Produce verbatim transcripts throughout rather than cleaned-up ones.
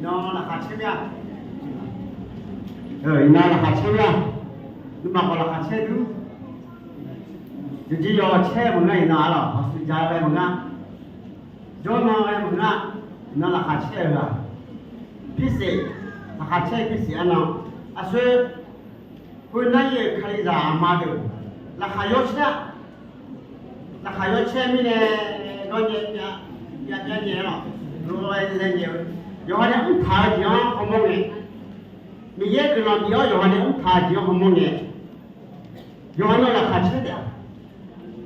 Iqnan laqkhaq caer mir-a. Iqnan laqkhaq caer mir-a. Nuima khawf laqkhaq caer dur. Tiqjeq yawqghaq caer maqngeur, iqnan arlawq, hawshuif ja ghae maqngeur. Jawrnan ghae maqngeur. Iqnan laqkhaq caer-eu ghaq, pirsiq, laqkhaq caer pirsiq arnan. Aqsoer, khoernar-ir-euq Kalizaq aqma deuq laqkhaq yawcaer-a. Laqkhaq yawcaer mirnae, nawr nyae myav, myav myav nyae-awr, lof-aer laer nyae-eu, yawqha nae mrtaq-eu jeq-anr hawmawr ngae, Miqyaer guiqlanq bif-awr yawqha nae mrtaq-eu jeq-anr hawmawr ngae, yawqha nae laqkhaq caer taef-a.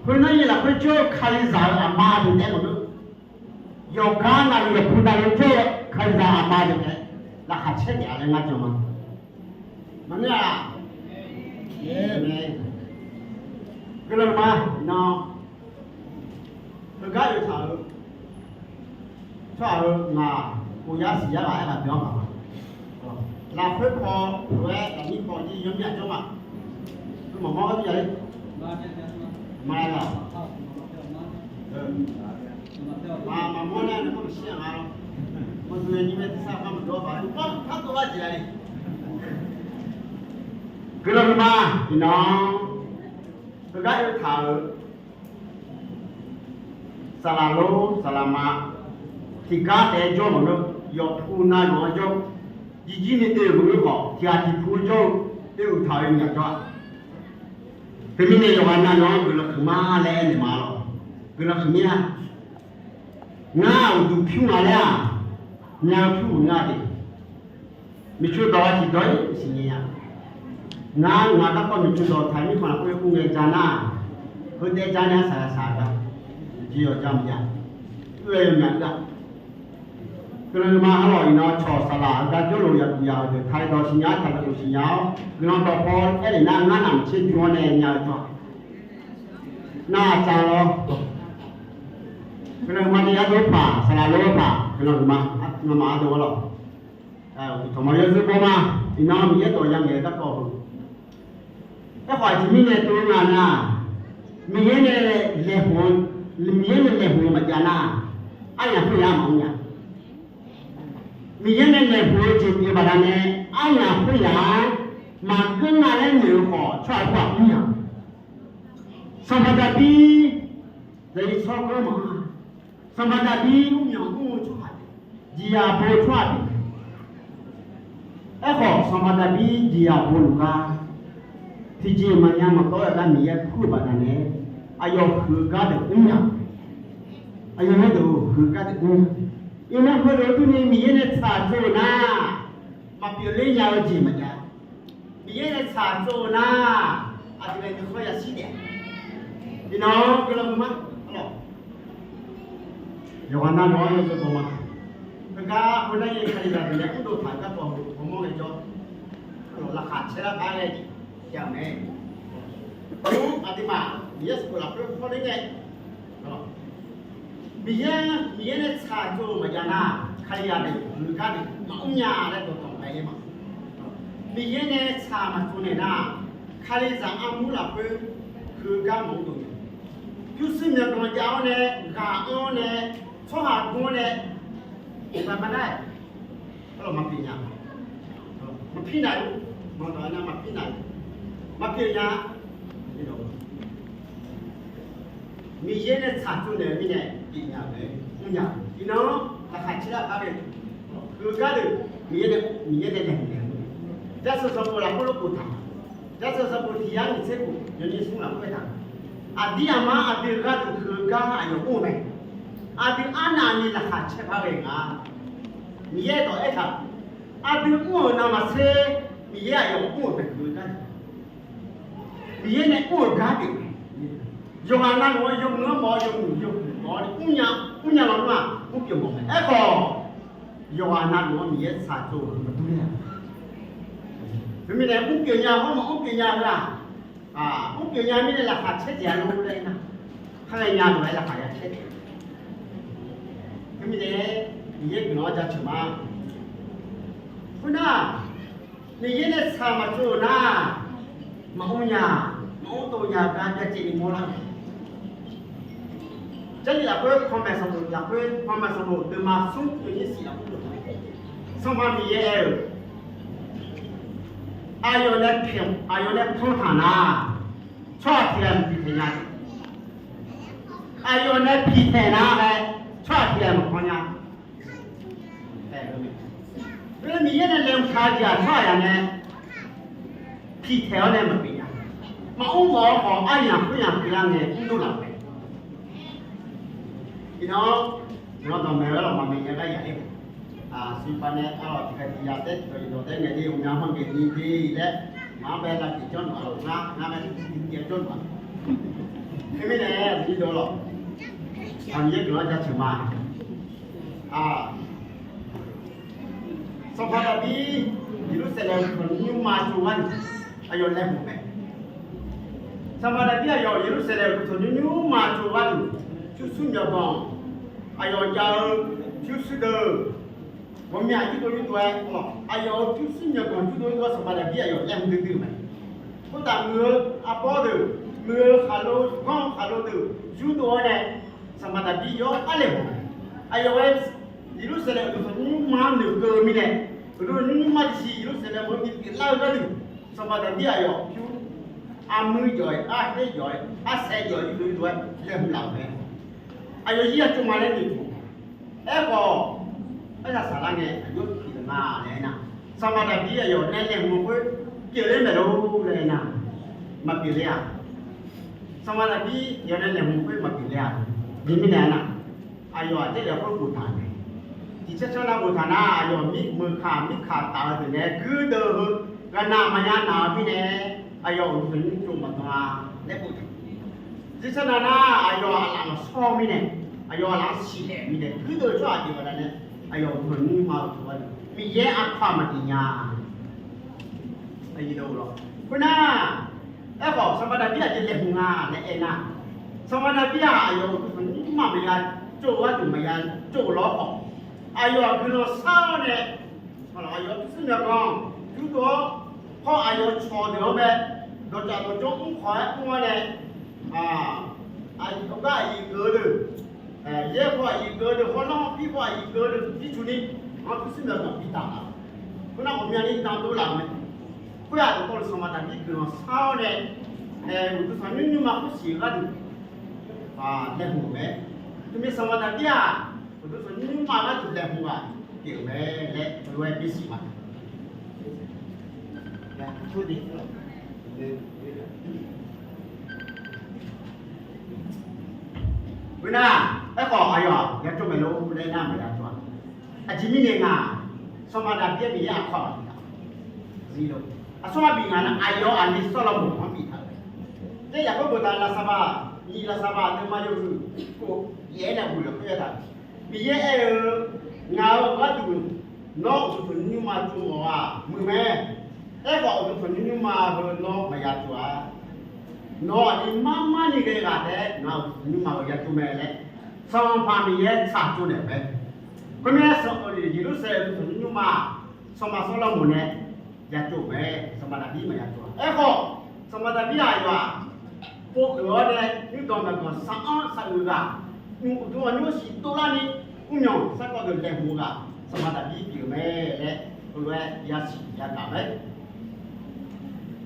Khoernar-ir lafkhoer jawr-eu Kalizaq-euq aqma deuq taef maqngeur. Yawqgar navluf yawqpu navluf jawr-eu Kalizaq aqma deuq taef, laqkhaq caer taef-a laer ngar jan ma. Maqngeur-aq, guiqlanq ma. Iqnan heugar oe taq-euq tsawrhaq-euq ngaq, khof yar siq yar ghaq aer ghaq deuq-anr maq ma. Lafkhoer paw lof-aer lafnyir paw jir yawmyaq jawr ma. Maqmawr-a, maqmawr-a. Maqmawr nar nae maqshir-a nga lawr. Maqdui nyir mae tiqsar par maqdawr baq, uqpar uqpar dov lar jeq-a le. Guiqlanq ma. Iqnan heugar oe taq-euq saqlaq lor saqlaq ma, tiqgar taef-aer jawr maqngeur. Yawqpu navluf-anr jawr, jirjir ni oe-euq maqngeur khawf, tiqghaq tiqpu jawr-eu, oe uqtaq-eu myaq jawr-a. Teumirnae yawqghaq navluf-anr guiqlanq huiqma laer aernaeq ma lawq. Guiqlanq huiqmir-a. Ngar uqduq pyur nga laer-aq, nya-eu pyur uq nga de. Miqcoeq dawq-a tiqdawq-ir siqnya-a. Ngar ngaq garkawv miqcoeq dawq taq-euq mirkhanq lafkhoer ur ngae ja nar, heutaev ja nae arsaq ghaq saq-a gar, jeq yawqja maqjav, oe-aer yawmyaq-a. Guiqlanq ma. Arlawq, iqnan cawq saqlaq heugar jawrluf yaqduq yaq-euq deuq taq-aer dawq siqnya-awr taq-aer dawq siqnya-awr, guiqlanq dawqpaw aernaeq nar ngar naq maqtser jmr-awr nae nya-eu tsawrhaq nar-aq tsaq lawr. Guiqlanq ma ni ardov paq, saqlaq lor paq, guiqlanq ma, ngamaf ardov-a lawq. Uqtawq ma yawzeu baw ma. Iqnan Miqyaer dawq yamawf-eu garkawv heu, aerkhawf aqjeq mirnae tov nga nar, Miqyaer nae laeqhmq-eu, Miqyaer nae laeqhmq-eu maqjav nar, aryaq khoeryaq maqmr nya. Miqyaer nae laeqhmq-eu jeq pyeuf-eu baqdanae, aryaq khoeryaq-anr maqkeuv nga laer noeq-eu khawf tsawrhaq khoerghaq mr nya. Sanqpaq Daqbir, zaqyo tsawrganr maqanr-a. Sanqpaq Daqbir mrmyawq mr-eu tsawrhaq, jeqzaq bo-eu tsawrhaq pyeuf. Aerkhawf Sanqpaq Daqbir jeqzaq bo luf gar, tiqjeq maqnya maqdawr-aer gar Miqyaer kur-eu baqdanae, aqyawf huiq-eu gar deuq mr nya. Aqyawf nae deuq huiq-eu gar deuq mr nya. Iqnan heulof-eu durni Miqyaer nae tsaqtsov-eu nar, maqpyeuf ler nya-eu jeq maqjav. Miqyaer nae tsaqtsov-eu nar, aqdui nae nuikhanr yashir taef-a. Iqnan guiqlanq huiqma. Arlawq, yawqghaq navluf-anr yawzeu baw ma. Heugar heunar-ir Kalizaq deuq nae mrdov taq-euq garkawv heu hawmawr ngaejawr, arlawq, laqkhaq caerlar gar ghae jeq jav-euq mae. Aqduimaf Miqyaer sanqbof lafkhoer hawler ngae, Miqyaer, Miqyaer nae tsaqtsov-eu maqjav nar, Kalizaq deuq huiq-eu gar deuq maqmr nya laer dawqtawq maqaer ler ma. Miqyaer nae tsaq maqtsov naeq nar, Kalizaq armur lafkhoer huiq-eu gar maqmr dov nya. Pyurshuir myawqganq jav-awr nae, ghaq anr-awr nae, tsawrhaq gu-awr nae, iqbax ma nar-aq, arlawq, maqpyeuf nya. Maqpir naq-eu, maqdawq nar maqpir naq-eu, maqpyeuf nya. Miqyaer nae tsaqtsov naeq-eu mirnae pyeuf nya-eu mae, mr nya. Iqnan laqkhaq caerlar gar ghae, huiq-eu gar deuq Miqyaer nae, Miqyaer nae laeqhmq naeq-eu. Jarseuq sanqbof lafkhoer lof khof taq, Jarseuq sanqbof tiq yar nyiq tser khof yawnyir smr lafkhoer taq. Aqdir aqma aqdui-euq gharduq huiq-eu gar aqyawf mr-eu mae. Aqdui arnavni laqkhaq caer gar ghae nga. Miqyaer dawq aertaq, aqdui mr-euq navmaqtser, Miqyaer aqyawf mr-euq mae huiq-eu gar. Miqyaer nae mr-euq gar pyeuf mae. Yawqghaq navluf-anr yawmuiq-anr mawf-awr yawmuiq yawhuiq mawf-awr ni mr nya, mr nya lawnmr-aq mr pyeuf mawf mae. Aerkhawf, yawqghaq navluf-anr Miqyaer tsaqtsov-eu maqdur ler-a. Teumirnae mr pyeuf nya hawr maqmr pyeuf nya heu-aq, mr pyeuf nya mirnae laqkhaq caer jeq-a lor laer nar, kharghae nya lof-aer laqkhaq ya caer taef. Teumirnae Miqyaer guiqlanq-anr jaceuq ma. Khoernar, Miqyaer nae tsaq maqtsov-euq nar, maqmr nya, maqmr dov nya gar byacaevni mawrlar-eu. Jarlif lafkhoer panmaeq sanqbof lafkhoer panmaeq sanqbof deuvma smr yawnyir shif lafkhoer lof-aer, Sanqpaq Miqyaer aer-euq, aqyawf nae, aqyawf nae panq taq nar, tsawrhaq tiq ghaq maqbi taeq nya. Aqyawf nae piqtaeq nar-aer, tsawrhaq tiq ghaq maqpanq nya. Miqyaer nae laeqhmq taq-eu jeq-aq, tsawrhaqzaq nae piqtaeq-awr nae maqpyeuf nya. Maqmr mawf-awr khawf, aryamq khoeryamq pyeuflar ngae mrdov laf-euq mae. Iqnan, dawqmaeq-aer lawq, maqmaeq nya gar yaq-ir. Siqpav nae arlawq tiqghaq tiq yaq taer tiqdawq iqdawq taer ngaeq de, ghawqmya manq geuf ni de laer, ngaq-anr bae lavpyeuf janr nmr-a lawq, ngar ngar bae tiqjeq janr nmr-a. Teumirnae aqdui dawq lawq, Miqyaer guiqlanq-anr jaceuq ma. Sanqpaq Daqbir Yeqlursaqlaeq uqduq tanqnymr nymrma tsov gharduq aqyawf laeqhmq mae. Sanqpaq Daqbir aqyawf Yeqlursaqlaeq uqduq tanqnymr nymrma tsov gharduq pyurshuir myawqganq, aqyawf jav-eu pyurshuir deuq, ghawqmya yurdov yurdov-aer, aqyawf-euq pyurshuir myawqganq yurdov yurdov-aer Sanqpaq Daqbir aqyawf laeqhmq duidui-eu mae. Khoertav muiq-eu arbawr deuq, muiq-eu khaqlo, ganr-eu khaqlo deuq yurdov-awr nae, Sanqpaq Daqbir yawr arlaeq hawq mae. Aqyawf-aer Yeqlursaqlaeq uqduq tanqnymr nymrma-anr noeqkeuv-eu mirnae, uqduq tanqnymr nymrma tiqsiq Yeqlursaqlaeq mawr ni pyeuflar-eu gharduq, Sanqpaq Daqbir aqyawf pyur armuir jawf-aer, arhaer jawf-aer, arsaev jawf-aer yurdov yurdov-aer laeqhmq laf-euq mae. Aqyawf zir ya tsov ma laer noeqtmq. Aerkhawf, arsaq saqlar ngae aqjox pyeuf-eu nga laer aernar, Sanqpaq Daqbir aqyawf nae laeqhmq khoer pyeufler maeq lor laer aernar, maqpyeuf ler-a. Sanqpaq Daqbir aqyawf nae laeqhmq khoer maqpyeuf ler-a. Biq mirnae aernar, aqyawf-aq Jarlif khoer boftaq-euq mae. Tiqcanr canr nav boftaq nar, aqyawf mir meuq kaq mir kaq taf-eu deuq nae guirdeuv heu ghaqnav maqya naq-eu mirnae, aqyawf uqduq tanqnymr tsov maqdan-a laer boftaq. Tiqcanr nav nar, aqyawf aqlaf lafshawr-eu mirnae, aqyawf aqlaf-anr siqlaeq-euq mirnae, guirdeuv tsawrhaq jeq baqdanae, aqyawf uqduq tanqnymr nymrma-eu tsov gharduq Miqyaer aqkaq maqbif nya. Khoernar, aerkhawf Sanqpaq Daqbir aqjeq laeqhmq nga laer aernar, Sanqpaq Daqbir-aq aqyawf uqduq tanqnymr nymrma maqya tsov-eu gharduq maqya tsov lawr khawf, aqyawf-aq guiqlanq shar-awr nae, aqyawf pyurshuir myawqganq yurdov-awr, hawr aqyawf cawq deuq-anr mae, dawqtsaf dawqjawr mr khawf-aer mr-awr nae, aqgar aqyuif geuf-eu deuq, yaer paw aqyuif geuf-eu deuq, hawr lanr hawr pir paw aqyuif geuf-eu deuq, jircuf ni, anr pyurshuir myawqganq bitaq-a. Khoernar ghawqmyani dan dov laf-euq mae. Khoer-aq dawqtawvluf Sanqpaq Daqbir guiqlanq shar-awr nae, uqduq tanqnymr nymrma khoersiq-eu gharduq laeqhmq-euq mae. Teumir Sanqpaq Daqbir-aq, uqduq tanqnymr nymrma gharduq laeqhmq ghaq pyeuf-euq mae laer lof-aer bisiq ma. Khoernar, aerkhawf aqyawf-aq ya tsov maeq lor laer nar maqya tsov-a. Aqjeq mirnae nga, Sanqpaq Daqbir-aer Miqyaer aqkaq maqbif taq. Aqsur maqbif nga nar, aqyawf aqli Sawrlaqmoq-anr biftaq-euq mae. Jarlif khoer boftaq-euq lafsaqbaq, nyiq lafsaqbaq deuvma yawhuiq khof yaef-aer nae ghoeq lafkhoer aertaq-euq, Miqyaer aer-eu, ngaq-euq gharduq nawr uqduq tanqnymr nymrma tsov mawf-aq muiq mae. Aerkhawf uqduq tanqnymr nymrma heu nawr maqya tsov-a. Nawq aqli mar mar ni ghae ghaq taef-aer ngaq uqduq tanqnymr nymrma-euq ya tsov mae laer Sanqpaq Miqyaer tsaqtsov naeq-euq mae. Khoermirnae, Yeqlursaqlaeq uqduq tanqnymr nymrma-aq, Sanqpaq Sawrlaqmoq nae ya tsov-euq mae. Sanqpaq Daqbir maqya tsov-a. Aerkhawf, Sanqpaq Daqbir aqyawf-aq, pov geuf-awr nae nymrdanq maeqganq sar-anr sar-euq ghaq, uqduq tanqnymr siq dovlarni, mrmyanq sarkawv deuq laeqhmq-eu ghaq, Sanqpaq Daqbir pyeuf-eu mae laer heulof-aer yasiq yagaq mae.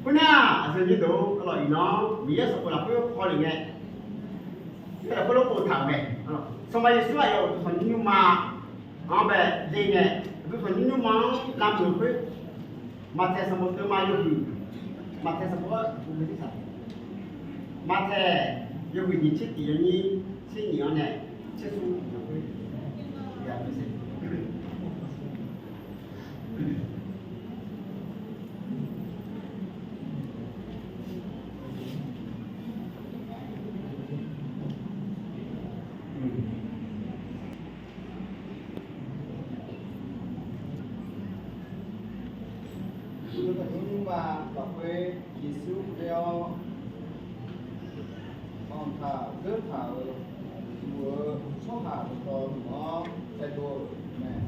Khoernar, aqyuif aqnyir deuq-or, arlawq iqnan Miqyaer sanqbof lafkhoer hawlef ngae, Miqyaer lafkhoer lof boftaq-euq mae. Sanqpaq Yeqsur aqyawf uqduq tanqnymr nymrma-anr bae le ngae, uqduq tanqnymr nymrma-anr lavmeuq khoer, Maqtaeq sanqbof deuvma yawhuiq, Maqtaeq sanqbof-anr, Maqtaeq yawhuiq nyiq tser tiq yawnyir tser nyiq-anr nae tser smr khoer, Uqduq tanqnymr nymrma lafkhoer Yeqsur ghae-awr, anqtaq zeurtaq-euq duq-eu tsawrhaq dawqtawvluf-anr taedov-euq mae.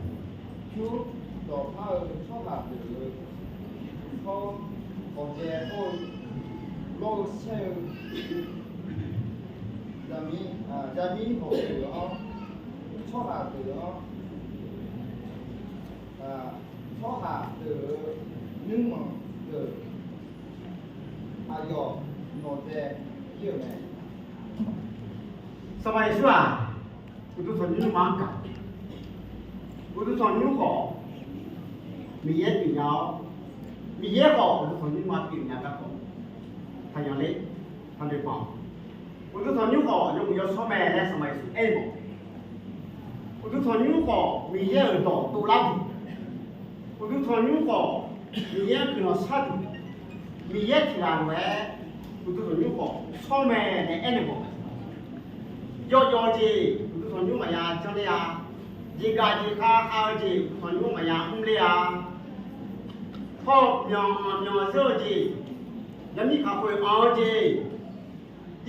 Pyur dawqpar-eu tsawrhaq deuq-euq hawr, ghawqjae hawr-eu lawr-eu saer-eu, jaqmir hawq deuq-anr, tsawrhaq deuq-anr, Sanqpaq Yeqsur-aq, uqduq tanqnymr ma-anr gaq. Uqduq tanqnymr khawf, Miqyaer pyeufnya-awr, Miqyaer khawf uqduq tanqnymr ma pyeufnya garkawv taqyanq ler, taqnoeq panq. Uqduq tanqnymr khawf yawmuiq yawshawr mae laer Sanqpaq Yeqsur aer-eu mawf. Uqduq tanqnymr khawf Miqyaer-euq dawq dovlar duq, uqduq tanqnymr khawf Miqyaer-anr guiqlanq shar duq, Miqyaer tiq ghaq lof-aer uqduq tanqnymr khawf shawr mae laer aernaeq mawf. Yawjawf-eu jeq uqduq tanqnymr maqya janr ler-a. Jeqgaq jeqkhav khav-eu jeq uqduq tanqnymr maqya mr ler-a. Hawr-eu myawq anq myawq zeur-eu jeq, yawmir kaq khoeq anq-eu jeq,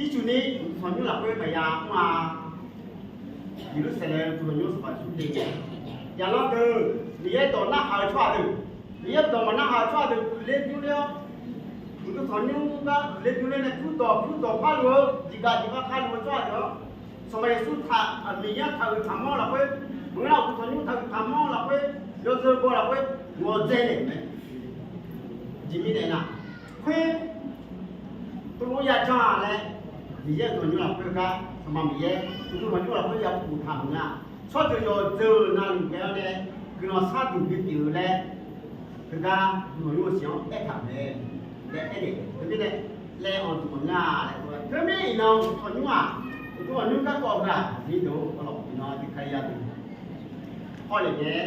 ircuf ni uqduq tanqnymr lafkhoer maqya mr-a. Yeqlursaqlaeq uqduq tanqnymr Sanqpaq Yeqsur de, yaqlanr deuq, Miqyaer dawq narhaq-eu tsawrhaq deuq, Miqyaer dawq maqnarhaq-eu tsawrhaq deuq uiqler bymr ler-awr, uqduq tanqnymr gar uiqler bymr ler nae pyurdawq pyurdawq parluf-eu jeqgaq jeqkhav kharluf-eu tsawrhaq deuq-anr, Sanqpaq Yeqsur taq, Miqyaer-anr taqhuiq taqmanr lafkhoer, maqngeur nar uqduq tanqnymr taqhuiq taqmanr lafkhoer, yawzeu baw lafkhoer, ghawqdzae naeq-euq mae. Aqjeq mirnae aernar, khoer tov lof-aer ya janr-a laer, Miqyaer uqduq tanqnymr lafkhoer gar Sanqpaq Miqyaer uqduq tanqnymr lafkhoer ya boftaq maqngeur-a. Tsawrjeuq yawqjeuq navluf ghae-awr nae guiqlanq shar duq bipyeuf-eu laer, heugar uqduq tanqnymr-eu siq-anr aertaq-euq mae laer aernaeq-eu mirnae, laer anqduq maqngeur-a laer. Teumirnae iqnan uqduq tanqnymr-aq, uqduq tanqnymr garkawv heu-aq, aqnyir deuq-or, iqnan aqdui Kalizaq deuq hawlef nae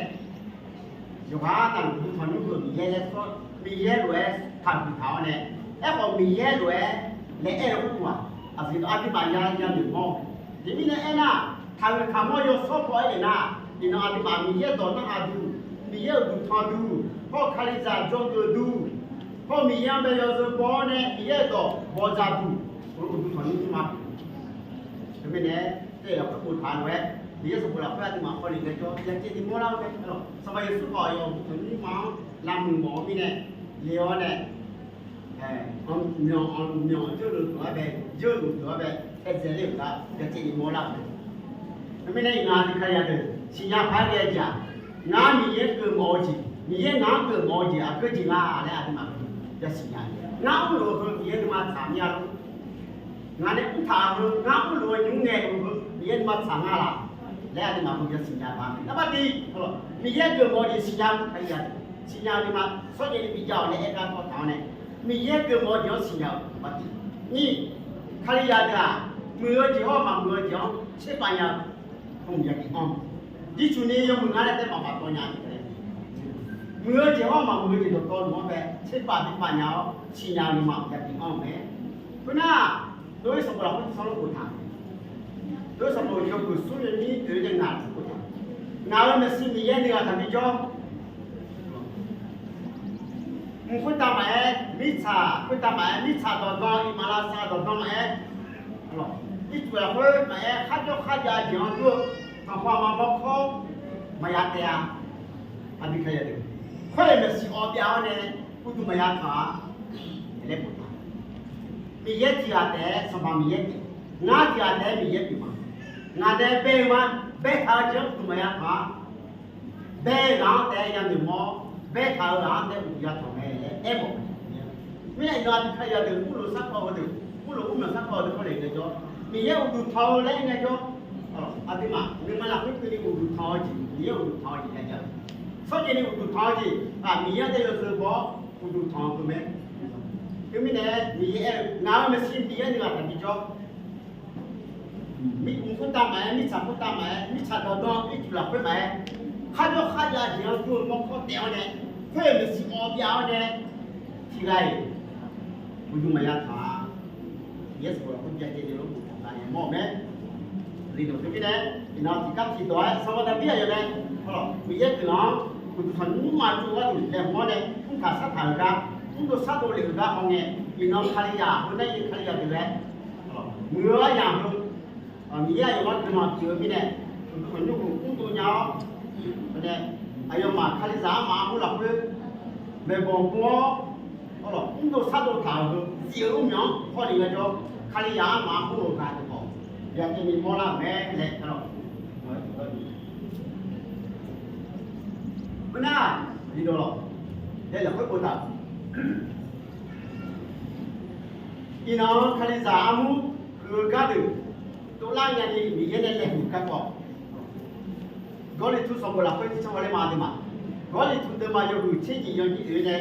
yawqghaq navluf uqduq tanqnymr-eu Miqyaer laer sawr, Miqyaer lof-aer taqhuiq taq-awr nae, aerkhawf Miqyaer lof-aer laer aer-eu khoerghaq, aqduimaf ya yanoeq mawr. Aqjeq mirnae aernar, taqhuiq taqmanr yawshawr paw aer-eu nar, iqnan aqduimaf Miqyaer dawq narhaq duq, Miqyaer uqduq tanq duq, hawr-eu Kalizaq dzawgeuf duq, hawr-eu Miqyaer-anr bae yawzeu baw-awr nae Miqyaer-euq dawq bawqdzaq duq, uqduq tanqnymr ma. Teumirnae, taef lafkhoer boftaq lof-aer, Miqyaer sanqbof lafkhoer aqduimaf hawlef nae jawr, yacaevni mawrlar-eu mae. Sanqpaq Yeqsur khawf yawf uqduq tanqnymr ma-anr lavmuiq mawf-eu mirnae, le-awr nae myawq anqluf myawq-anr jawrluf deuq-anr bae, jawrluf deuq-anr bae, aerdzae ler-euq gar yacaevni mawrlar-euq mae. Teumirnae iqnan aqdui Kalizaq deuq siqnya paq-aer ghae-eu jeq-aq, ngar Miqyaer geufmawf-eu jeq, Miqyaer ngaq-anr geufmawf-eu jeq aqgeu jeq nga laer aqduimaf yasiq nya. Ngar mrluf-eu heu Miqyaer nuima tsaq mir-a lor. Ngaq nae mrtaq-euq heu, ngar mrluf-eu nymr ngae luf-eu heu Miqyaer nuima tsaq nga laf laer aqduimaf heu yasiq nya paq-aer mae. Narbar tiq, Miqyaer geufmawf-eu jeq siqnya-eu Kalizaq, siqnya-eu nuima shawrjaev ni bijav-awq nae aer gar kawv taq-awr nae, Miqyaer geufmawf-eu jeq-anr siqnya-eu narbar tiq. Nyiq, Kalizaq deuq-aq, muiq-eu jeq hawr maqmuiq-eu jeq-anr tserpav nya-eu hmq yaqbif anr. Jircuf ni yawmuiq ngar nae tae maqbaq tawv nya-a. Muiq-eu jeq hawr maqmuiq-eu jeq dawqtawvluf-anr bae tserpav bi pav nya-awr siqnya-eu nuima yaqbif anr-eu mae. Khoernar, dov-ir sanqbof lafkhoer sanrlof boftaq, dov-ir sanqbof yawhuiq smr yawnyir oeq-eu nae ngaq lafkhoer boftaq, ngaq-euq maeqshi Miqyaer nuighaq taqbi jawr. Mq khoertav maqaer, mirtsaq khoertav maqaer, mirtsaq dawqdan, iqmalavshav dawqdan maqaer, ircuf lafkhoer maqaer, kharjawr kharjav jeq-anr dur-eu tanqkhawq aqma mawrkawr maqya taef-a. Aqdui Kalizaq deuq, khoer-euq maeqshi awv byav-awr nae uqduq maqya tanq-a laer boftaq. Miqyaer tiq ghaq taef-aer Sanqpaq Miqyaer pyeuf, ngar tiq ghaq taef-aer Miqyaer pyeuf ma. Ngaq nae bae-eu ma, baetaq-eu jeq-anr uqduq maqya tanq-a. Bae-eu ghaq-anr taef-aer yanoeq mawr-awr, baetaq-eu ghaq-anr taef-aer uqduq ya tanq mae laer aermawf-eu. Mirnae iqnan aqdui Kalizaq deuq mrlof sarkawv-eu deuq, mrlof mrmyawq sarkawv-eu deuq hawlef ngaejawr, Miqyaer uqduq tanq-eu laer ngaejawr, aqduimaf nuima lafkhoer keuvni uqduq tanq-eu jeq, Miqyaer uqduq tanq-eu jeq jav-eu. Shawrjaev ni uqduq tanq-eu jeq, Miqyaer-anr taef yawzeu baw-awr uqduq tanq-eu mae. Teumirnae Miqyaer aer-eu, ngaq-euq maeqshi Miqyaer nuighaq taqbi jawr. Mq khoertav maqaer, mirtsaq khoertav maqaer, mirtsaq dawqdan ircuf lafkhoer maqaer, kharjawr kharjav jeq-anr dur-eu mawrkawr taef-awr nae, khoer-euq maeqshi awv byav-awr nae, tiq ghaq-iq uqduq maqya tanq-a. Miqyaer sanqbof lafkhoer byacaevni lof boftaq nya mawr-eu mae. Aqli dawq teumirnae, iqnan tiqgar tiqdawq-aer sanqbof taqbir aqyawf nae, Miqyaer guiqlanq-anr uqduq tanqnymr ma jov gharduq laeqhmq-awr nae, mrtaq sartaq-euq gar, mrdov shardov lef-euq gar hawngae, iqnan Kalizaq heu nar-iq Kalizaq deuq-aer muiq-eu aryamq heu, Miqyaer aqyawf-anr guiqlanq pyeuf-eu mirnae, uqduq tanqnymr heu mrdov nya-awr, nae aqyawfmaf Kalizaq armaf armur lafkhoer maeqbawq gu-awr, mrdov shardov taq-euq heu zif-eu mrmyawq-anr hawlef ngaejawr, Kalizaq armaf armur-euq ghaq tiqkawv byacaevni mawrlar-euq mae laer, khoernar, aqli dawq lawq, yaeq lafkhoer boftaq. Iqnan Kalizaq armur huiq-eu gardeuq Dovlar nyani Miqyaer nae laeqhmq garkawv. Gawrliqtu sanqbof lafkhoer tiqcanr ghae laer ma aqduimaf. Gawrliqtu deuvma yawhuiq tser nyiq yawnyir oe nae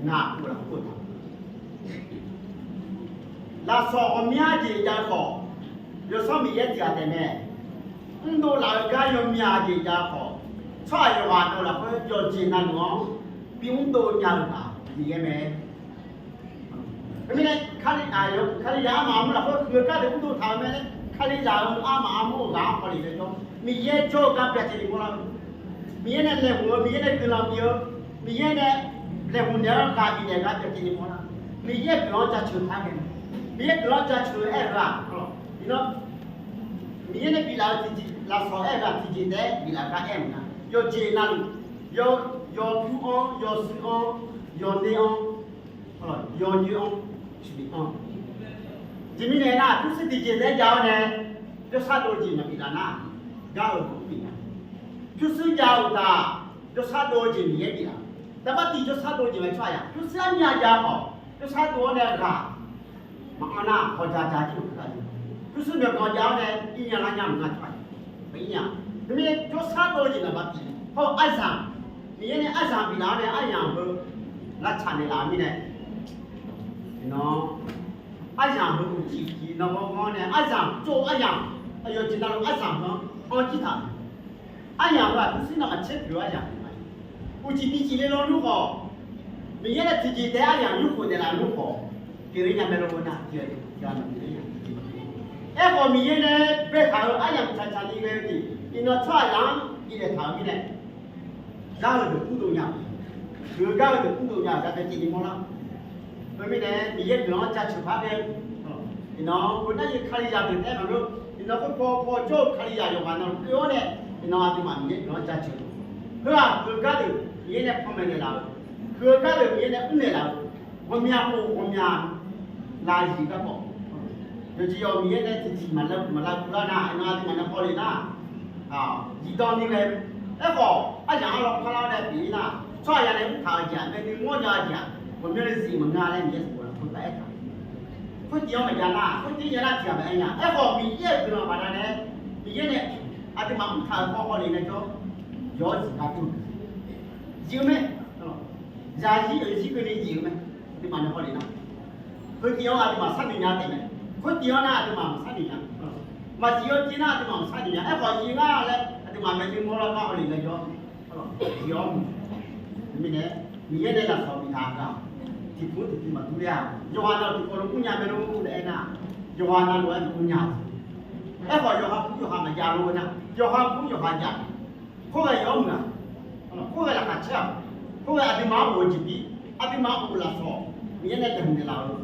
ngaq khof lafkhoer boftaq. Lafsawq ghawqmya jeq jav-eu khawf, Yawsanr Miqyaer tiq ghaq taef mae. Mrdov laf-eu gar yawmya jeq jav-eu khawf, tsawrhaq yawqghaq dov lafkhoer yawqjeq navluf-anr bi mrdov nya-eu ghaq Miqyaer mae. Teumirnae, Kalizaq armaf armur lafkhoer huiq-eu gardeuq mrdov taq-eu mae laer, Kalizaq-euq armaf armur-eu ghaq-anr hawlef laer jawr, Miqyaer jawr-eu gar byacaevni mawrlar-eu, Miqyaer nae laeqhmq-eu, Miqyaer nae guiqlanq bif-eu, Miqyaer nae laeqhmq naeq-anr ghaq bifnaeq gar byacaevni mawrlar-eu, Miqyaer guiqlanq-anr jaceuq par ghae, Miqyaer guiqlanq-anr jaceuq-eu aer-eu ghaq, iqnan Miqyaer nae biflaf-eu tiqjeq lafsawq aer-eu ghaq tiqjeq taef-aer biflaf gar aer-eu nga. Yawqjeq navluf, yaw, yawpyur-anr, yawshuir-anr, yawner-anr, yawyoer-anr, tiqbif-anr. Jeq mirnae nar, pyurshuir tiqjeq taef-aer jav-awr nae, jawrshar dov-eu jeq maqbif laf nar, gar-euq maqbif nar. Pyurshuir jav-eu uqtaf, jawrshar dov-eu jeq Miqyaer bif laf. Taqbar tiq jawrshar dov-eu jeq mae tsawrhaq yaq. Pyurshuir armyav jav-awq, jawrshar dov-awr nae ghaq maqanr nar, hawja ja jir-euq keuv-a. Pyurshuir myawqganq jav-awr nae irnya lar nya maqnga tsawrhaq yaq. Maqir nya. Teumirnae jawrshar dov-eu jeq naqba tif, hawr-eu aryamq, Miqyaer nae aryamq biflaf-awr nae aryamq heu lavtsaq naeqlaf-eu mirnae, iqnan aryamq heu uqcif tiq nan ghanr ghanr nae aryamq tsov aryamq, aqyawf jeq navluf aryamq heu-anr anr jir taq-euq Aryamq heu-aq pyurshuir navmaqtser pyeuf-eu aryamq pyeuf ma. Uqcif bicif le lawnmr khawf, Miqyaer nae tiqjeq taef-aer aryamq yurkhof naeqlaf nmr khawf, pyeuf-ir nya mae lor nar, pyeuf-ir nya. Aerkhawf Miqyaer nae baetaq-euq aryamq tsaqtsaq ni ghae-eu jeq, iqnan tsawrhaqzaq-anr bifnaeq taq-euq mirnae, gar-eu deuq mrdov nya-euq, pyeuf-eu gar-eu deuq mrdov nya-euq gar bae tiqni mawrlar. Khoermirnae Miqyaer guiqlanq-anr jaceuq par ghae-eu, iqnan khoernar-iq Kalizaq deuq taef-aer maqngeur, iqnan khoer paw paw jawr-eu Kalizaq yawqghaq navluf oe-awr nae, iqnan aqduimaf Miqyaer guiqlanq-anr jaceuq, heu-aq huiq-eu gardeuq Miqyaer nae panmaeq naeqlaf-eu, huiq-eu gardeuq Miqyaer nae mrnaeq laf-eu, ghawqmya khof ghawqmya lafzif garkawv, yawqjeq yawq Miqyaer nae tiqtiq maqlavguv lar nar, iqnan aqduimaf nae hawlef nar, zifdan ni ghae. Aerkhawf aryamq-anr lawr parlar-awr nae pyeuf-ir nar, tsawrhaqzaq nae mrtaq-eu jeq-aq, bae nuikhanr nya-eu jeq-aq, ghawqmyanr le zif maqngeur laer Miqyaer sanqbof lafkhoer taef-aer taq. Khoertiv-anr maqjav nar, khoertiv jav nar tiq ghaq maqaer nya. Aerkhawf Miqyaer-euq guiqlanq baqdanae, Miqyaer nae aqduimaf mrtaq-euq paw hawlef nae jawr, yawq-awr zif gar dur, zif-eu mae. Zaqzir oeqzir keuvni zif-eu mae. Aqduimaf nae hawlef nar, khoertiv-anr aqduimaf sharnoeq nya taef mae. Khoertiv-anr nar aqduimaf maqsharnoeq nya. Maqzif-eu tiv nar aqduimaf maqsharnoeq nya. Aerkhawf zif nar laer aqduimaf maeqtsoeq mawrlar gar hawlef nae jawr, zif-awr muiq. Mirnae, Miqyaer nae lafsawq biftaq-aq, tiqpov tiqpov maqdur ler-a. Yawqghaq navluf tiqkawv lof mrnya mae lor laer aernar, yawqghaq navluf-aer maqmr nya-a. Aerkhawf yawqha kur yawqha maqjav lor nar, yawqha kur yawqha jav. Khoerghae yawr muiq-aq, khoerghae laqkhaq caer-aq, khoerghae aqduimaf-anr of-eu jeqbir, aqduimaf of-eu lafsawq, Miqyaer nae daeqhmq naeqlaf-eu,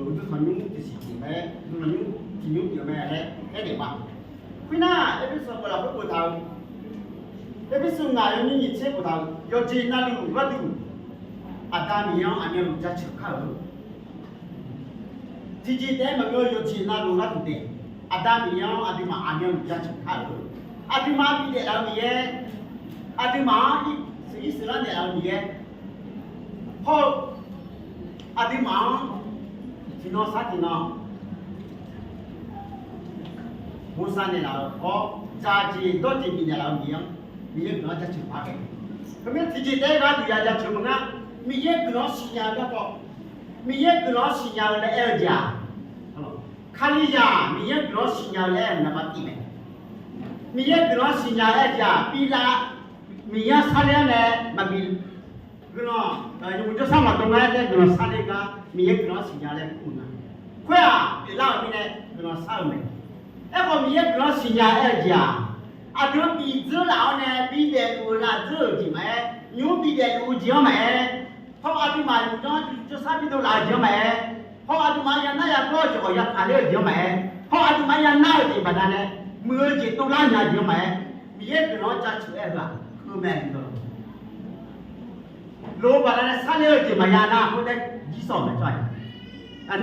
uqduq tanqnymr tiqsiq tiq mae, uqduq tanqnymr tiqnymr pyeuf mae laer aernaeq ma. Khoernar, Erpersu sanqbof lafkhoer boftaq-eu, Erpersu ngaq yawnyir nyiq tser boftaq-eu, yawqjeq navluf gharduq, Aqda Miqyaer-anr aqmyanluf jaceuq kar-euq. Tiqjeq taef-aer maqngeur-eu yawqjeq navluf gharduq taef, Aqda Miqyaer-anr aqduimaf aqmyanluf jaceuq kar-euq. Aqduimaf bidaef laf-eu Miqyaer, aqduimaf-anr sheuqnyir sheuqlar naeqlaf-eu Miqyaer, hawr-eu aqduimaf-anr tiqnan sar tiqnan bosav naeqlaf-eu hawr, dzaqjeq dawrjeq bifnaeq laf-eu Miqyaer-anr, Miqyaer guiqlanq-anr jaceuq par ghae. Khoermirnae tiqjeq taef-aer gharduq ya jaceuq maqnga, Miqyaer guiqlanq-anr siqnya-eu garkawv, Miqyaer guiqlanq-anr siqnya-eu laer aer-eu jeq-aq, Kalizaq Miqyaer guiqlanq-anr siqnya-eu laer aer-eu naqba tif mae. Miqyaer guiqlanq-anr siqnya-eu aer-eu jeq-aq, biflaf, Miqyaer-anr sarler-awr nae maqbi guiqlanq, yawmuiq jawrshar maqdov nga-aer laer guiqlanq sarler gar Miqyaer guiqlanq-anr siqnya laer kur-eu nga. Khoer-aq pyeuflar-euq mirnae guiqlanq shar-eu mae. Aerkhawf Miqyaer guiqlanq siqnya aer-eu jeq-aq, aqdui-anr bif dzeur laf-awr nae bidaef luf-eu laf dzeur-euq jeq maqaer, nymq-mr bidaef luf-eu jeq-anr maqaer, hawr aqduimaf yawqjanr jawrshar bidov laf-eu jeq-anr maqaer, hawr aqduimaf ya nar ya gawr-eu jeq khawf ya taqler-eu jeq-anr maqaer, hawr aqduimaf ya nar-eu jeq baqdanae muiq-eu jeq dovlar nya jeq-anr maqaer, Miqyaer guiqlanq-anr jaceuq aer-eu-aq, heu mae. Loq-eu baqdanae sarler-eu jeq maqya nar khoertav jir sawq maeq tsawrhaq-aq,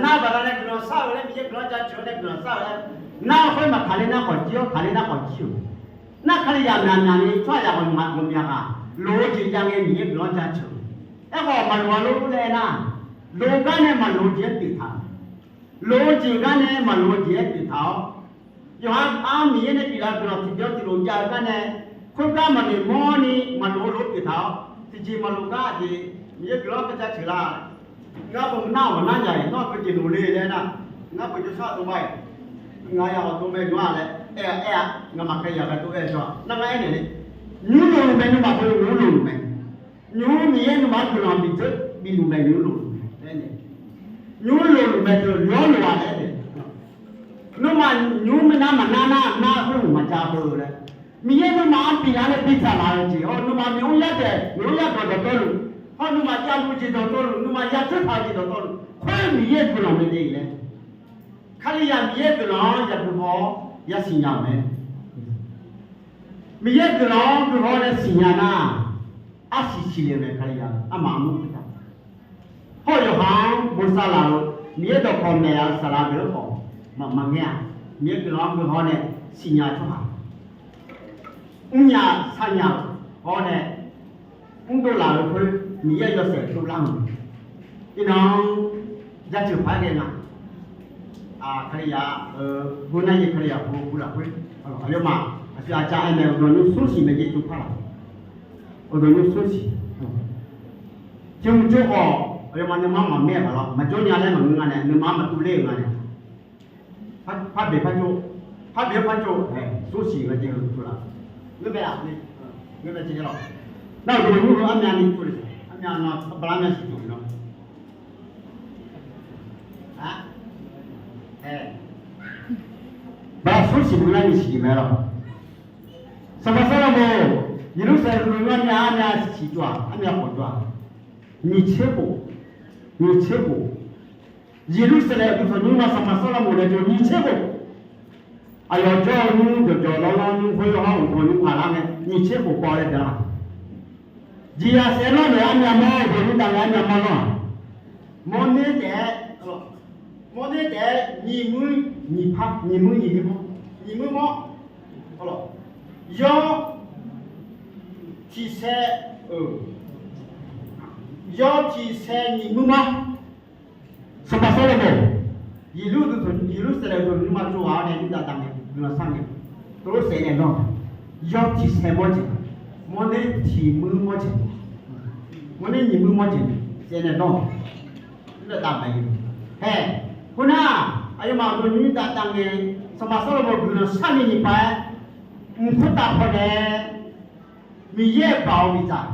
nar-eu baqdanae guiqlanq shar-eu laer Miqyaer guiqlanq-anr jaceuq-awr nae guiqlanq shar-eu laer, nar-eu khoer maqtaqler nar khawf jir-awr, taqler nar khawf jir-euq. Nar Kalizaq myaqmyaq ni tsawrhaqzaq ghawqmyaq ghaq loq-eu jeq jav ngae Miqyaer guiqlanq-anr jaceuq. Aerkhawf maqloq-a lor laer aernar, loq-eu gar nae maqloq-eu jeq-aer pyeuf taq-euq. Loq-eu jeq gar nae maqloq-eu jeq-aer pyeuf taq-awr, Yawqha-anr Miqyaer nae biflaf-eu guiqlanq tiqbyan tiqlof jav-eu gar nae, khoergar maqnoeq mawrni maqlof-eu lof-aer pyeuf taq-awr, tiqjeq maqlof gar jeq, Miqyaer guiqlanq-anr kharjav ceuq lar. Ngar beu nar ghawq nar yaq-iq nawr-eu jeq noeq le laer nar, ngar beu jawrshar dov ma-iq, ngaq yaq ghawq dov mae nymr-a laer aer-a, aer-a, ngamaf kali yaq gaq dov aer-eu jawr-aq nar ngar aernaeq le. Nymr lof luf mae, nuima teu nymr lof luf mae. Nymr Miqyaer nuima-anr guiqlanq bidzeur bif luf mae, nymr lof luf mae laer aernaeq. Nymr lof luf mae teu nymr lof-a laer aernaeq. Nuima nymr nar maqnar nar, nar khoer maqjav beu laer. Miqyaer nuima-anr biflaf nae bidzaq laf-eu jeq hawr, nuima maqmr yar daeq maqmr yar dawq dawqtawvluf hawr, nuima javluf jeq dawqtawvluf, nuima ya tsertaq-eu jeq dawqtawvluf khoer Miqyaer guiqlanq mae de laer. Kalizaq Miqyaer guiqlanq-anr yagui haw-awr yasiq nya-euq mae. Miqyaer guiqlanq-anr gui haw-awr nae siqnya nar, arsiq siqle-eu mae. Kalizaq armaf armur khoertav hawr-eu yawqha-anr bosav laf-eu Miqyaer dawqkawq maeq-eu saqlaq deuq-anr khawf maqngaer-a. Miqyaer guiqlanq-anr gui haw-awr nae siqnya-eu tsawrhaq, mrnya sarnya-euq hawr nae mrdov laf-eu khoer Miqyaer yawshaef dovlar-eu mae. Iqnan jaceuq paq-aer ghae nga. Kalizaq, nar-eu Kalizaq bu bu lafkhoer, aqyawfmaf aqsur aqca aernaeq-eu uqduq nymr smr siq mae jeq tov par laf. Uqduq nymr smr siq. Tiq hmq tsov khawf aqyawfmaf nuima-anr maqmaer-eu paq lawr, maqjawr nya laer maqngeur nga nae, nuima-anr maqtuv ler-euq nga nae. Par beq par tsov, par beq-anr par tsov, smr siq nga jeq-eu tov laf. Ngeur mae laf, ngeur mae jeq lawr. Nar uqduq nymr heu armyavni tsov le, armyav nan bala myav siq tsov le lawr. Bala smr siq meuq nar nyiq siq mae lawr. Sanqpaq Sawrlaqmoq Yeqlursaqlaeq uqduq nymr armyav armyav siq tsov-aq, armyav khawf tsov-aq, nyiq tser khof, nyiq tser khof. Yeqlursaqlaeq uqduq tanqnymr ma Sanqpaq Sawrlaqmoq nae jawr nyiq tser khof. Aqyawf jawr-eu nymr jawqjawq lawrlawr nymr khoer yawqha uqduq nymr paq lar ngae nyiq tser khof baw laer daeq-a. Jeqzaq saef-aer lawr naeq armyav mawr, uqduq nymr dav ngae armyav mawr lawr-aq. Mawrner taef-aer, mawrner taef-aer nyiq muir nyiq par, nyiq muir nyiq muir mawr, nyiq muir mawr. Yawr tiq sae, yawr tiq sae nyiq muir mawr. Sanqpaq Sawrlaqmoq Yeqlursaqlaeq uqduq nymrma tsov ghaq-awr nae Yurdav dav ngae guiqlanq shar ngae, tov-aer saef naeq lawr. Yawr tiq sae mawr jeq, mawrner tiq muir mawr jeq, mawrner nyiq muir mawr jeq saef naeq lawr. Yurdav dav ngae, hae, khoernar, aqyawfmaf uqduq nymr Yurdav dav ngae, Sanqpaq Sawrlaqmoq guiqlanq sharni nyiq paq-aer, mq khoertav pawnae Miqyaer-euq baoq-eu miqdzaq,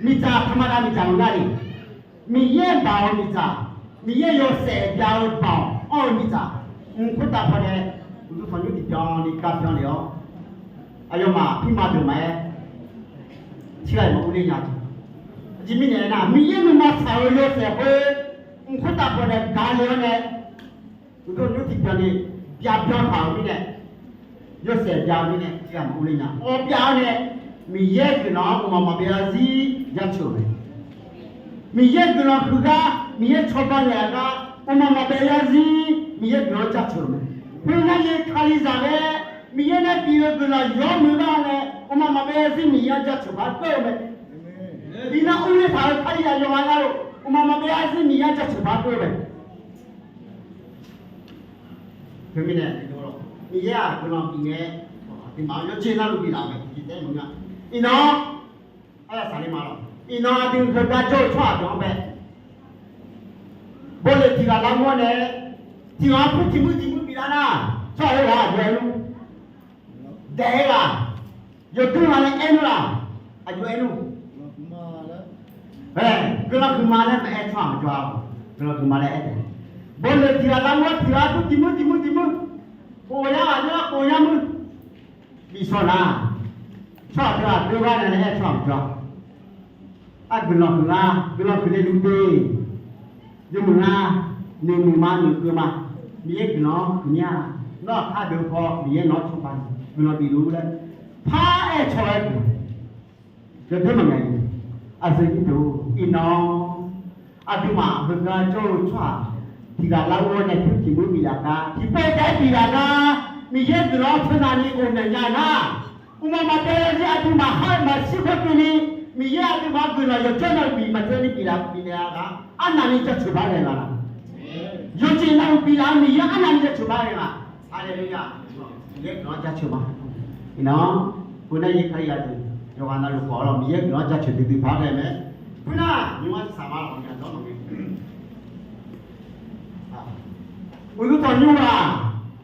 miqdzaq taqmaqdav miqdzaq maqnga ni, Miqyaer-euq baoq-eu miqdzaq, Miqyaer yawshaef byav-eu baoq anr-eu miqdzaq, mq khoertav pawnae uqduq tanqnymr tiqbyan ni garbyan lef-awr, aqyawfmaf pirma deuq maqaer, tirghaq maqur ler nya jeq. Aqjeq mirnae aernar, Miqyaer nuima tsaq-eu yawshaef khoer, mq khoertav pawnae gale-awr nae, uqduq nymr tiqbyan ni byav byan taq-euq mirnae, yawshaef byav-eu mirnae tirghaq maqur ler nya. Awv byav-awr nae, Miqyaer guiqlanq-anr mqmaq maqbyav zarzir jaceuq-euq mae. Miqyaer guiqlanq huiq gar, Miqyaer cawba naeq-eu gar, mqmaq maqbyav zarzir Miqyaer guiqlanq-anr jaceuq-euq mae. Khoernar, Kalizaq laer Miqyaer nae bif-eu guiqlanq yawmuiq gar nae, mqmaq maqbyav zarzir Miqyaer-anr jaceuq par geur-eu mae. Iqnan urler taq-euq Kalizaq yawqghaq navluf, mqmaq maqbyav zarzir Miqyaer-anr jaceuq par geur-eu mae. Teumirnae, Miqyaer-aq guiqlanq bif ngae, aqduimaf-anr yawjeq navluf biflaf-euq mae. Iqnan, arsaq le ma lawq. Iqnan aqdui heugar jawr-eu tsawrhaq deuq-anr bae, bawleq tiq ghaq lar mawr nae, tiq ghaq-anr pur tiq muir tiq muir biflar nar, tsawrhaq heughaq aqjox aer nmr. Daef-aer ghaq, yawdur ghaq nae aer nmr laf, aqjox aer nmr. Guiqlanq huiqma laer maqaer tsawrhaq maqjawr-a. Guiqlanq huiqma laer aer taef. Bawleq tiq ghaq lar mawr tiq ghaq pur tiq muir tiq muir tiq muir, khof yar ghaq nar khof yar muir bifsaw nar, tsawrhaq teughaq deuv gar nae nae aer tsawrhaq maqjawr-a. Aq, guiqlanq huiq nga, guiqlanq huiq le luf de. Yawmuiq nga, noeqmuiq ma noeqkeuv ma. Miqyaer guiqlanq-anr huiq mir-a. Nawr aqkar deuq paw Miqyaer nawq-anr cawba guiqlanq bif luf laer par aer caw-aer guq. Yawdoer maqngaeq-a. Aqyuif aqnyir deuq-or, iqnan aqduimaf heugar jawr-eu tsawrhaq tiq ghaq lar-awr nae pur tiq muir biflaf gar, tiqpov taef-aer biflaf gar, Miqyaer guiqlanq-anr teunav ni ghofnaeq nya nar, mqmaq maqbyav zarzir aqduimaf khar maqshir khoer keuvni, Miqyaer aqduimaf-anr guiqlanq yawqjawr navluf bif maqjawr ni biflaf bifnaeq-a gar, arnavni jaceuq bar ghae nga laf. Yawqjeq navluf biflaf-eu Miqyaer arnavni jaceuq bar ghae nga. Haleluya. Miqyaer guiqlanq jaceuq ma. Iqnan, khoernar yaer kar-ir gha deuq yawqghaq navluf khawf lawq, Miqyaer guiqlanq jaceuq duidui paq-aer ghae mae. Khoernar nymr-anr saqma lawq nya dawr maqngae. Uqduq tanqnymr-aq,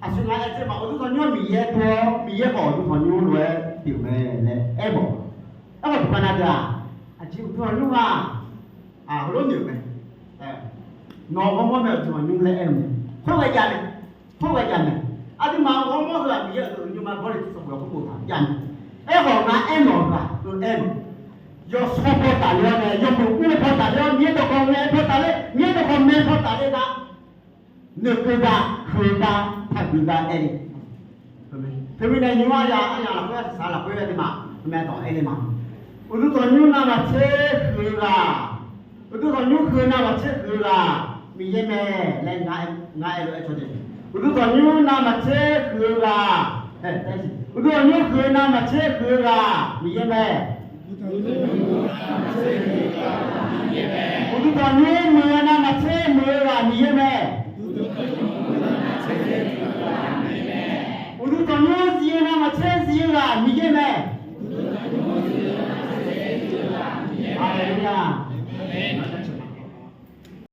aqsur nga aer tser ma, uqduq tanqnymr-aq Miqyaer dov-awr, Miqyaer khawf uqduq tanqnymr lof-aer pyeuf mae laer aermawf. Aerkhawf tiqpav na deuq-aq, aqjeq uqduq tanqnymr ghaq heulof noeq mae. Nawq-euq ghawrmawr mae uqduq tanqnymr laer aer-eu mae. Khoerghaq jav mae. Khoerghaq jav mae. Aqduimaf-euq ghawrmawr heu-aq Miqyaer uqduq tanqnymr ma bawle tiqsanq bof-eu khoerbof taq jav mae. Aerkhawf ngar aermawf-eu ghaq-eu aer-eu, yawshawr paw taqler-awr nae, yawmuiq ur-eu paw taqler-awr, Miqyaer dawqkawq ngae paw taqler, Miqyaer dawqkawq mae paw taqler nar, noeqkeuv ga, huiq-eu ga, taqguiq ga aer-eu. Teumirnae nymr-anr ya aryaq lafkhoer, arsaq saq lafkhoer aqduimaf aqmyan dawq aer le ma. Uqduq tanqnymr navmaqtser huiq-eu ghaq, uqduq tanqnymr huiq-eu navmaqtser huiq-eu ghaq Miqyaer mae laer ngar aer lof-aer caw de. Uqduq tanqnymr navmaqtser huiq-eu ghaq, uqduq tanqnymr huiq-eu navmaqtser huiq-eu ghaq Miqyaer mae. Uqduq tanqnymr muiq-eu navmaqtser muiq-eu ghaq Miqyaer mae. Uqduq tanqnymr zif-eu navmaqtser zif-eu ghaq Miqyaer mae.